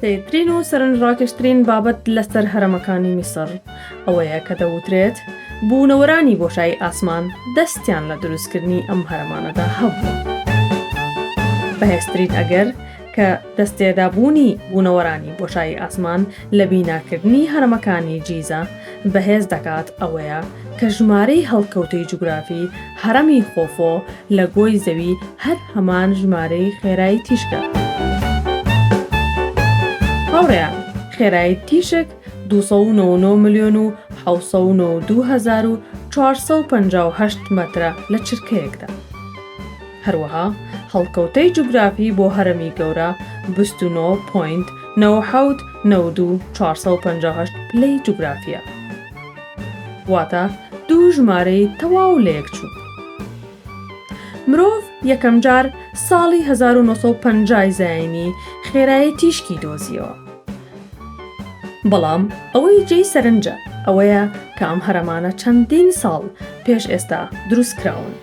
سەیرترین و سەرنجڕاکێشترین بابەت لەسەر هەرەمەکانی میسڕ ئەوەیە کە دەوترێت بوونەوەرانی بۆشایی ئاسمان دەستیان لە دروستکردنی ئەم هەرەمانەدا هەبووە. بەهێزترین ئەگەر کە دەستێدابوونی بوونەوەرانی بۆشایی ئاسمان لە بیناکردنی هەرەمەکانی جیزە بەهێز دەکات ئەوەیە کە ژمارەی هەڵکەوتەی جوگرافی هەڕەمی خۆفۆ لە گۆی زەوی هەر هەمان ژمارەی خێرایی تیشکە. هاوڕێیان خێرایی تیشک 299 ملیۆن و 792 هەزار و 458 مەترە لە چرکەیەکدا. هەروەها هەڵکەوتەی جوگرافی بۆ هەرەمی گەورە 29 point 97 92 458 پلەی جوگرافیە. واتە دوو ژمارەی تەواو لەیەکچوو. مرۆڤ یەکەمجار ساڵی 1950 ی زایینی خێرایی تیشکی دۆزیەوە. بەڵام ئەوەی جێی سەرنجە ئەوەیە کە ئەم هەرەمانە چەندین ساڵ پێش ئێستا دروستکراون.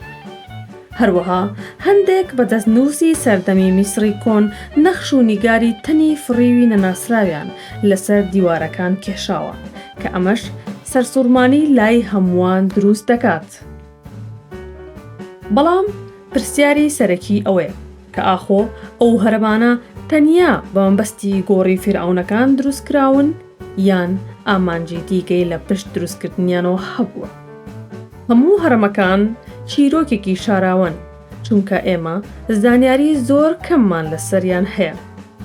هەروەها هەندێک بە دەستنووسی سەردەمی میسڕی کۆن نەخش و نیگاری تەنی فڕیوی نەناسراویان لەسەر دیوارەکان کێشاوە کە ئەمەش سەرسوڕمانی لای هەمووان دروست دەکات. بەڵام پرسیاری سەرەکی ئەوەیە کە ئاخۆ ئەو هەرەمانە تەنیا بە مەبەستی گۆڕی فیرعەونەکان دروست کراون یان ئامانجی دیکەی لە پشت دروستکردنیانەوە هەبووە؟ هەموو هەڕەمەکان چیرۆکێکی شاراوەن، چونکە ئێمە زانیاری زۆر کەممان لەسەریان هەیە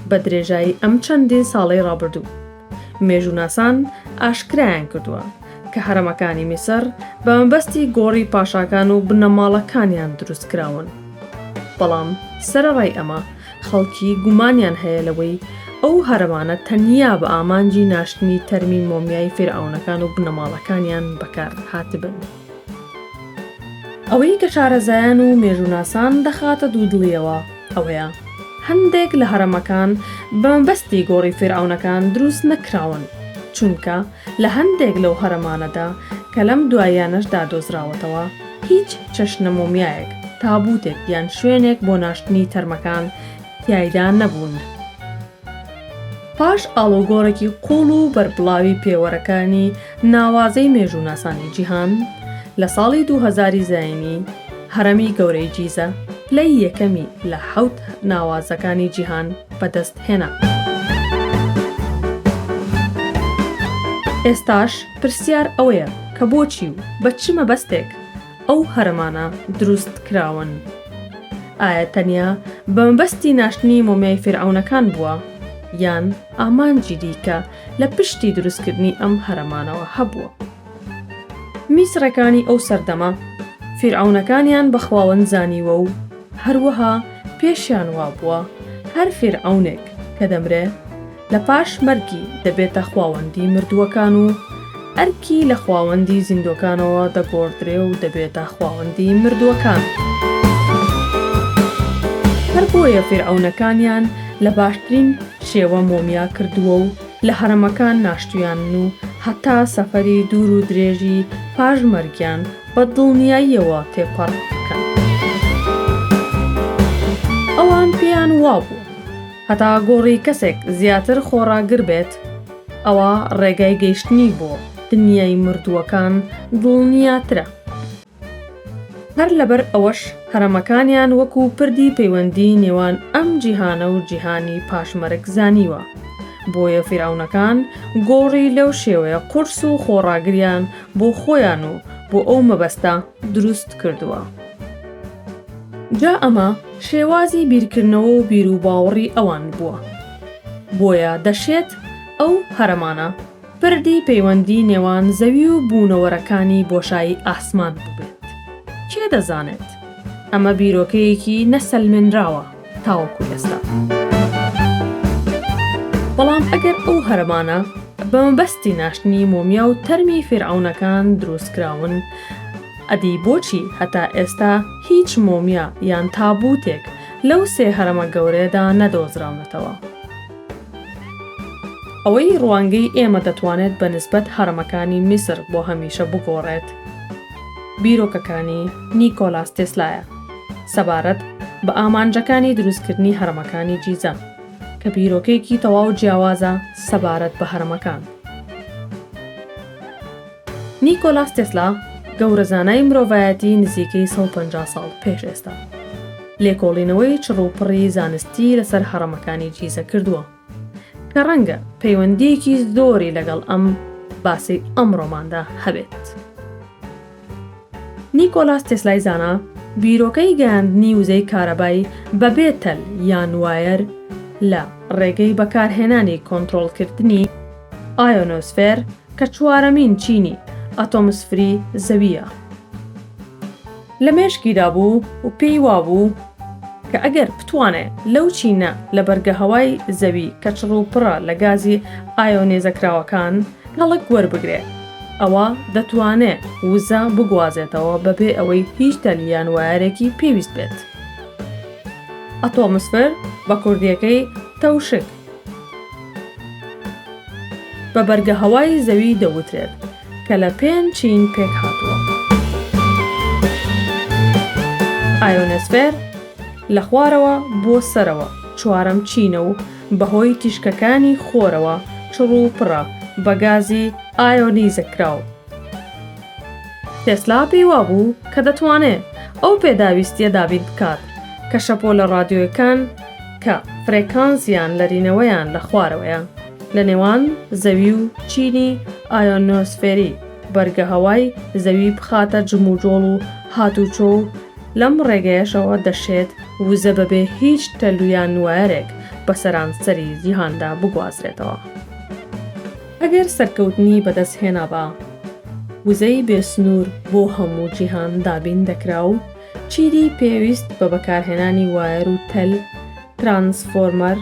بە درێژایی ئەم چەندین ساڵەی ڕابردوو. مێژووناسان ئاشکرایان کردووە کە هەرەمەکانی میسر بە مەبەستی گۆڕی پاشاکان و بنەماڵەکانیان دروستکراون. بەڵام سەرەڕای ئەمە خەڵکی گومانیان هەیە لەوەی ئەو هەرەمانە تەنیا بە ئامانجی ناشتنی تەرمی مۆمیای فیرعەونەکان و بنەماڵەکانیان بەکار هاتبن. ئەوەی کە شارەزایان و مێژووناسان دەخاتە دوودڵییەوە ئەوەیە هەندێک لە هەرەمەکان بە مەبەستی گۆڕی فیرعەونەکان دروست نەکراون، چونکە لە هەندێک لەو هەرەمانەدا کە لەم دواییانەشدا دۆزراوەتەوە هیچ چەشنە مۆمیایەک، تابووتێک یان شوێنێک بۆ ناشتنی تەرمەکان تیایدا نەبوون. پاش ئاڵوگۆڕێکی قووڵ و بەربڵاوی پێوەرەکانی ناوازەی مێژووناسانی جیهان، لە ساڵی 2000 ی زایینی، هەرەمی گەورەی جیزە پلەی یەکەمی لە حەوت ناوازەکانی جیهان بەدەست هێنا. ئێستاش پرسیار ئەوەیە کە بۆچی و بە چ مەبەستێک ئەو هەرەمانە دروست کراون؟ ئایا تەنیا بە مەبەستی ناشتنی مۆمیای فیرعەونەکان بووە یان ئامانجی دیکە لە پشتی دروستکردنی ئەم هەرەمانەوە هەبووە؟ میسڕەکانی ئەو سەردەمە فیرعەونەکانیان بە خواوەند زانیوە و هەروەها پێشیان وابووە هەر فیرعەونێک کە دەمرێ لە پاش مەرگی دەبێتە خواوەندی مردووەکان و ئەرکی لە خواوەندی زیندووەکانەوە دەگۆڕدرێ و دەبێتە خواوەندی مردووەکان. هەر بۆیە فیرعەونەکانیان لە باشترین شێوە مۆمیا کردووە و لە هەرەمەکان ناشتویانن و هەتا سەفەری دوور و درێژی پاش مەرگیان بە دڵنیاییەوە تێپەڕ بکەن. ئەوان پێیان وابوو هەتا گۆڕی کەسێک زیاتر خۆڕاگر بێت، ئەوا ڕێگای گەیشتنی بۆ دنیای مردووەکان دڵنیاترە. هەر لەبەر ئەوەش هەرەمەکانیان وەکو پردی پەیوەندی نێوان ئەم جیهانە و جیهانی پاش مەرگ زانیوە. بۆیە فیرعەونەکان گۆڕی لەو شێوەیە قورس و خۆڕاگریان بۆ خۆیان و بۆ ئەو مەبەستە دروست کردووە. جا ئەمە شێوازی بیرکردنەوە و بیروباوەڕی ئەوان بووە. بۆیە دەشێت ئەو هەرەمانە پردی پەیوەندی نێوان زەوی و بوونەوەرەکانی بۆشایی ئاسمان بووبێت. کێ دەزانێت؟ ئەمە بیرۆکەیەکی نەسەلمێنراوە تاوەکو ئێستا. بەڵام ئەگەر ئەو هەرەمانە بە مەبەستی ناشتنی مۆمیا و تەرمی فیرعەونەکان دروستکراون، ئەدی بۆچی هەتا ئێستا هیچ مۆمیا یان تابووتێک لەو سێ هەرەمە گەورەیەدا نەدۆزراونەتەوە؟ ئەوەی ڕوانگەی ئێمە دەتوانێت بە نسبەت هەڕەمەکانی میسر بۆ هەمیشە بگۆڕێت، بیرۆکەکانی نیکۆلاس تێسلایە سەبارەت بە ئامانجەکانی دروستکردنی هەڕەمەکانی جیزە. کە بیرۆکەیەکی تەواو جیاوازە سەبارەت بە هەرەمەکان. نیکۆلاس تێسلا گەورە زانای مرۆڤایەتی نزیکەی 150 ساڵ پێش ئێستا لێکۆڵینەوەی چڕ و پڕی زانستی لەسەر هەڕەمەکانی جیزە کردووە کە ڕەنگە پەیوەندییەکی زۆری لەگەڵ ئەم باسەی ئەمڕۆماندا هەبێت. نیکۆلاس تێسلای زانا بیرۆکەی گەیاندنی وزەی کارەبای بەبێ تەل یان وایەر لە ڕێگەی بەکارهێنانی کۆنترۆڵکردنی ئایۆنۆسفێر کە چوارەمین چینی ئەتۆمسفری زەوییە لە مێشکیدا بوو و پێی وابوو کە ئەگەر بتوانێ لەو چینە لە بەرگەهەوای زەوی کە چڕوپڕە لە گازی ئایۆنێزەکراوەکان کەڵک وەربگرێ ئەوا دەتوانێ وزە بگوازێتەوە بەبێ ئەوەی هیچ تەل یان وایەرێکی پێویست بێت. ئەتۆمسفر بە کوردییەکەی تەوشک بە بەرگەهەوای زەوی دەوترێت کە لە پێنج چین پێکهاتووە. ئایۆنۆسفێر لە خوارەوە بۆ سەرەوە چوارەم چینە و بەهۆی تیشکەکانی خۆرەوە چڕ و پڕە بە گازی ئایۆنیزەکراو. تێسلا پێی وابوو کە دەتوانێ ئەو پێداویستییە دابین بکات کە شەپۆلە ڕادیۆیەکان کە فرێکانس یان لەرینەوەیان لە خوارەوەیە لە نێوان زەوی و چینی ئایۆنۆسفێری بەرگەهەوای زەوی بخاتە جموجۆڵ و هاتوچۆ و لەم ڕێگەیەشەوە دەشێت وزە بەبێ هیچ تەل یان وایەرێک بە سەرانسەری جیهاندا بگوازرێتەوە. ئەگەر سەرکەوتنی بەدەست هێنابا، وزەی بێسنوور بۆ هەموو جیهان دابین دەکرا و چیدی پێویست بە بەکارهێنانی وایەر و تەل، ترانسفۆرمەر،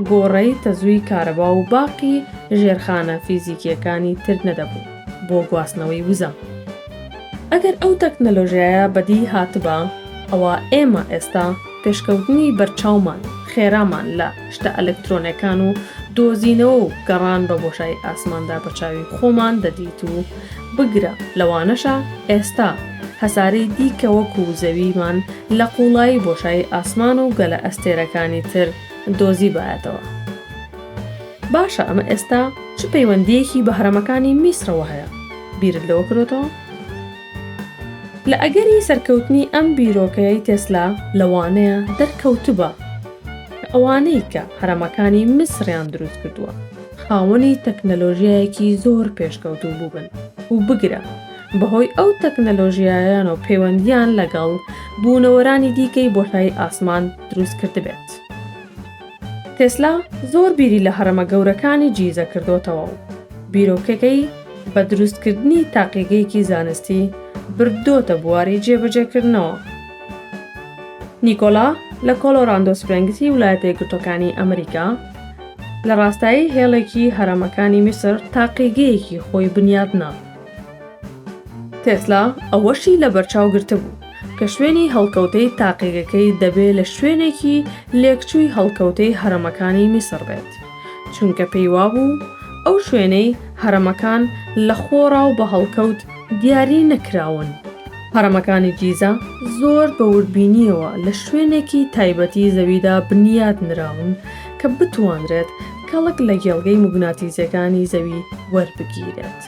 گۆڕەی تەزووی کارەبا و باقی ژێرخانە فیزیکییەکانی تر نەدەبوو بۆ گواستنەوەی وزە. ئەگەر ئەو تەکنەلۆژیایە بەدی هاتبا، ئەوا ئێمە ئێستا پێشکەوتنی بەرچاومان خێرامان لە شتە ئەلکترۆنێکان و دۆزینەوە و گەڕان بە بۆشایی ئاسماندا بە چاوی خۆمان دەدیت و بگرە لەوانەشە ئێستا هەسارەی دیکە وەکو زەویمان لە قوڵایی بۆشایی ئاسمان و گەلە ئەستێرەکانی تر دۆزیبایەتەوە. باشە ئەمە ئێستا چ پەیوەندییەکی بە هەرەمەکانی میسرەوە هەیە؟ بیرت لەوە کردۆتەوە؟ لە ئەگەری سەرکەوتنی ئەم بیرۆکەیەی تێسلا لەوانەیە دەرکەوتبا کە ئەوانەی کە هەرەمەکانی میسریان دروست کردووە خاوەنی تەکنەلۆژیایەکی زۆر پێشکەوتوو بووبن و بگرە بەهۆی ئەو تەکنەلۆژیایانەوە پەیوەندییان لەگەڵ بوونەوەرانی دیکەی بۆشایی ئاسمان دروست کردبێت. تێسلا زۆر بیری لە هەڕەمە گەورەکانی جیزە کردۆتەوە و بیرۆکەکەی بە دروستکردنی تاقیگەیەکی زانستی بردۆتە بواری جێبەجێکردنەوە. نیکۆلا لە کۆلۆراندۆ سپرێنگسی ولایەتە یەکگرتووەکانی ئەمریکا لە ڕاستایی هێڵێکی هەرەمەکانی میسر تاقیگەیەکی خۆی بنیادنا. تێسلا ئەوەشی لەبەرچاو گرتبوو کە شوێنی هەڵکەوتەی تاقیگەکەی دەبێ لە شوێنێکی لێکچووی هەڵکەوتەی هەرەمەکانی میسڕ بێت، چونکە پێی وابوو ئەو شوێنەی هەرەمەکان لە خۆڕا و بە هەڵکەوت دیاری نەکراون. هەرەمەکانی جیزە زۆر بە وردبینییەوە لە شوێنێکی تایبەتی زەویدا بنیات نراون کە بتوانرێت کەڵک لە گێڵگەی موگناتیزییەکانی زەوی وەربگیرێت.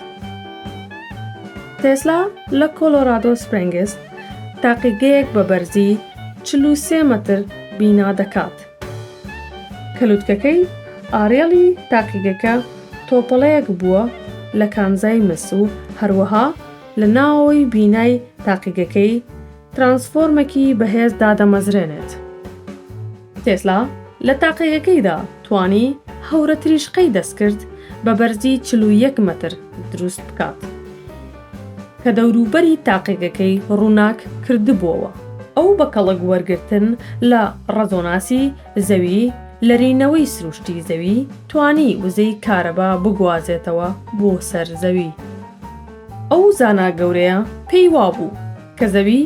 تێسلا لە کۆلۆرادۆ سپرێنگس تاقیگەیەک بە بەرزی 43 مەتر بینا دەکات کە لوتکەکەی ئارێڵی تاقیگەکە تۆپەڵەیەک بووە لە کانزای مس و هەروەها لە ناوەوەی بینای تاقیگەکەی ترانسفۆرمێکی بەهێز دادەمەزرێنێت. تێسلا لە تاقیگەکەیدا توانی هەورەتریشقەی دەستکرد بە بەرزی 41 مەتر دروست بکات کە دەوروبەری تاقیگەکەی ڕووناک کردبووەوە. ئەو بە کەڵک وەرگرتن لە ڕەزۆناسی زەوی، لەرینەوەی سروشتی زەوی، توانی وزەی کارەبا بگوازێتەوە بۆ سەر زەوی. ئەو زانا گەورەیە پێی وابوو کە زەوی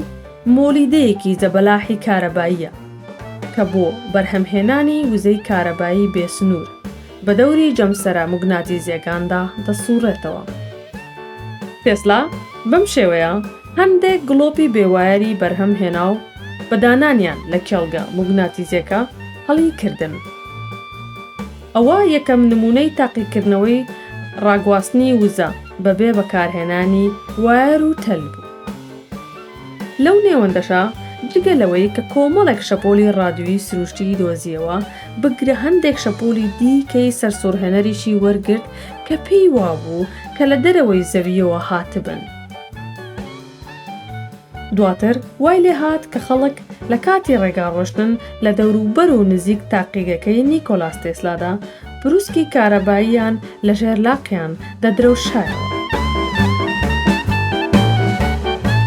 مۆلیدەیەکی زەبەلاحی کارەباییە کە بۆ بەرهەمهێنانی وزەی کارەبایی بێسنوور بە دەوری جەمسەرە موگناتیزییەکاندا دەسوڕێتەوە. تێسلا بەم شێوەیە هەندێک گڵۆپی بێ وایەری بەرهەم هێنا و بە دانانیان لە کێڵگە موگناتیزییەکە هەڵی کردن. ئەوە یەکەم نموونەی تاقیکردنەوەی ڕاگواستنی وزە بەبێ بەکارهێنانی وایەر و تەل بوو. لەو نێوەندەشا جگە لەوەی کە کۆمەڵێک شەپۆلی ڕادیۆیی سروشتیی دۆزییەوە، بگرە هەندێک شەپۆلی دیکەی سەرسوڕهێنەریشی وەرگرت کە پێی وابوو کە لە دەرەوەی زەوییەوە هاتبن. دواتر وای لێهات کە خەڵک لە کاتی ڕێگا ڕۆشتن لە دەوروبەر و نزیک تاقیگەکەی نیکۆلاس تێسلادا بروسکی کارەباییان لە ژێر لاقیان دەدرەوشایەوە.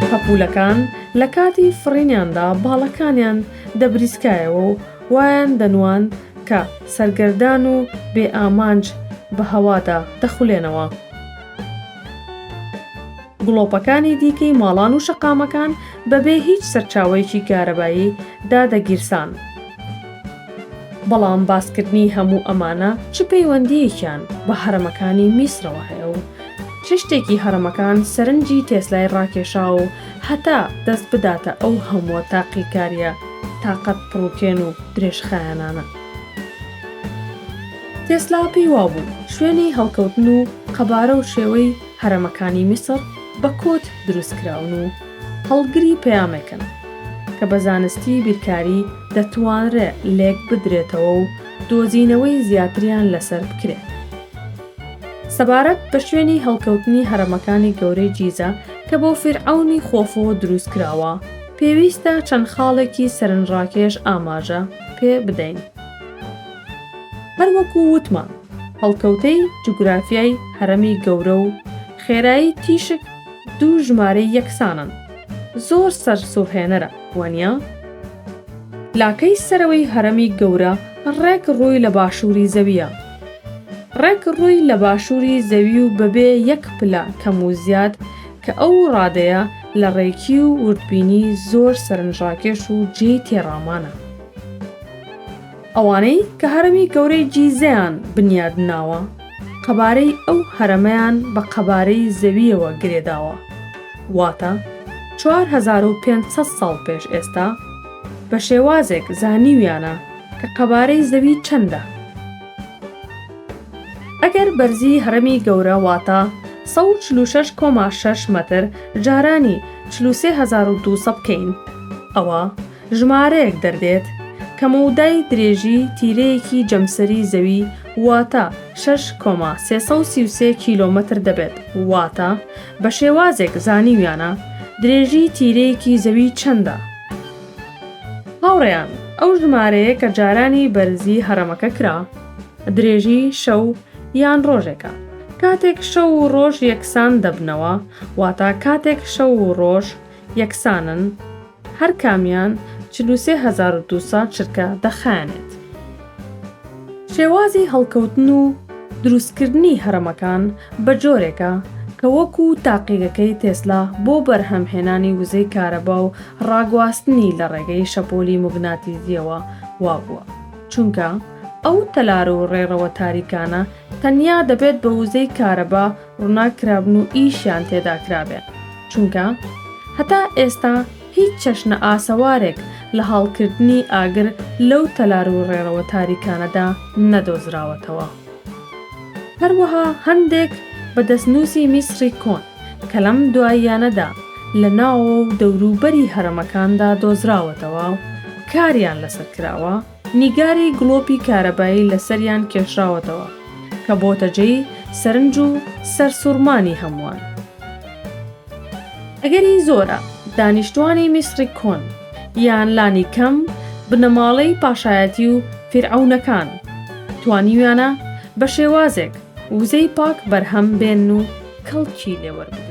پەپوولەکان لە کاتی فڕینیاندا باڵەکانیان دەبریسکایەوە و وایان دەنواند کە سەرگەردان و بێ ئامانج بە هەوادا دەخولێنەوە. گڵۆپەکانی دیکەی ماڵان و شەقامەکان بەبێ هیچ سەرچاوەیەکی کارەبایی دادەگیرسان. بەڵام باسکردنی هەموو ئەمانە چ پەیوەندییەکیان بە هەرەمەکانی میسرەوە هەیە و چ شتێکی هەرەمەکان سەرنجی تێسلای ڕاکێشا و هەتا دەست بداتە ئەو هەمووە تاقیکارییە تاقەت پڕوکێن و درێژخایەنانە؟ تێسلا پێی وابوو شوێنی هەڵکەوتن و قەبارە و شێوەی هەرەمەکانی میسڕ بە کۆد دروست کراون و هەڵگری پەیامێکن کە بە زانستی بیرکاری دەتوانرێ لێک بدرێتەوە و دۆزینەوەی زیاتریان لەسەر بکرێ. سەبارەت بە شوێنی هەڵکەوتنی هەرەمەکانی گەورەی جیزە کە بۆ فیرعەونی خۆفۆ دروست کراوە، پێویستە چەند خاڵێکی سەرنجڕاکێش ئاماژە پێ بدەین. هەر وەکوو وتمان هەڵکەوتەی جوگرافیای هەرەمی گەورە و خێرایی تیشک دوو ژمارەی یەکسانن. زۆر سەرسوڕهێنەرە، وانییە؟ لاکەی سەرەوەی هەرەمی گەورە ڕێک ڕووی لە باشووری زەوییە. ڕێک ڕووی لە باشووری زەوی و بەبێ یەک پلە کەم و زیاد کە ئەو ڕادەیە لە ڕێکی و وردبینی زۆر سەرنجڕاکێش و جێی تێڕامانە. ئەوانەی کە هەرەمی گەورەی جیزەیان بنیاد ناوە، قەبارەی ئەو هەرەمەیان بە قەبارەی زەوییەوە گرێداوە، واتە 4500 ساڵ پێش ئێستا، بە شێوازێک زانیویانە کە قەبارەی زەوی چەندە. ئەگەر بەرزی هەرەمی گەورە واتە 146 کۆما شەش مەتر جارانی 43200 بکەین، ئەوا ژمارەیەک دەردێت کە مەودای درێژی تیرەیەکی جەمسەری زەوی واتە شەش کۆما 333 کیلۆمەتر دەبێت، واتە بە شێوازێک زانیویانە درێژی تیرەیەکی زەوی چەندە. هاوڕێیان ئەو ژمارەیە کە جارانی بەرزی هەڕەمەکە کرا درێژی شەو یان ڕۆژێکە کاتێک شەو و ڕۆژ یەکسان دەبنەوە واتە کاتێک شەو و ڕۆژ یەکسانن هەر کامیان 43200 چرکە دەخایەنێت. شێوازی هەڵکەوتن و دروستکردنی هەرەمەکان بە جۆرێکە کە وەکو تاقیگەکەی تێسلا بۆ بەرهەمهێنانی وزەی کارەبا و ڕاگواستنی لە ڕێگەی شەپۆلی موگناتیزییەوە وابووە چونکە ئەو تەلار و ڕێڕەوە تاریکانە تەنیا دەبێت بە وزەی کارەبا ڕووناک کرابن و ئیشیان تێدا کرابێ چونکە هەتا ئێستا هیچ چەشنە ئاسەوارێک لە هەڵکردنی ئاگر لەو تەلار و ڕێڕەوە تاریکانەدا نەدۆزراوەتەوە. هەروەها هەندێک بە دەستنووسی میسڕی کۆن کە لەم دواییانەدا لە ناوەوە و دەوروبەری هەرەمەکاندا دۆزراوەتەوە و کاریان لەسەر کراوە، نیگاری گڵۆپی کارەبایی لەسەریان کێشراوەتەوە کە بۆتە جێی سەرنج و سەرسوڕمانی هەمووان. ئەگەری زۆرە دانیشتوانی میسڕی کۆن یان لانی کەم بنەماڵەی پاشایەتی و فیرعەونەکان توانیویانە بە شێوازێک وزەی پاک بەرهەم بێنن و کەڵکی لێ وەربگرن.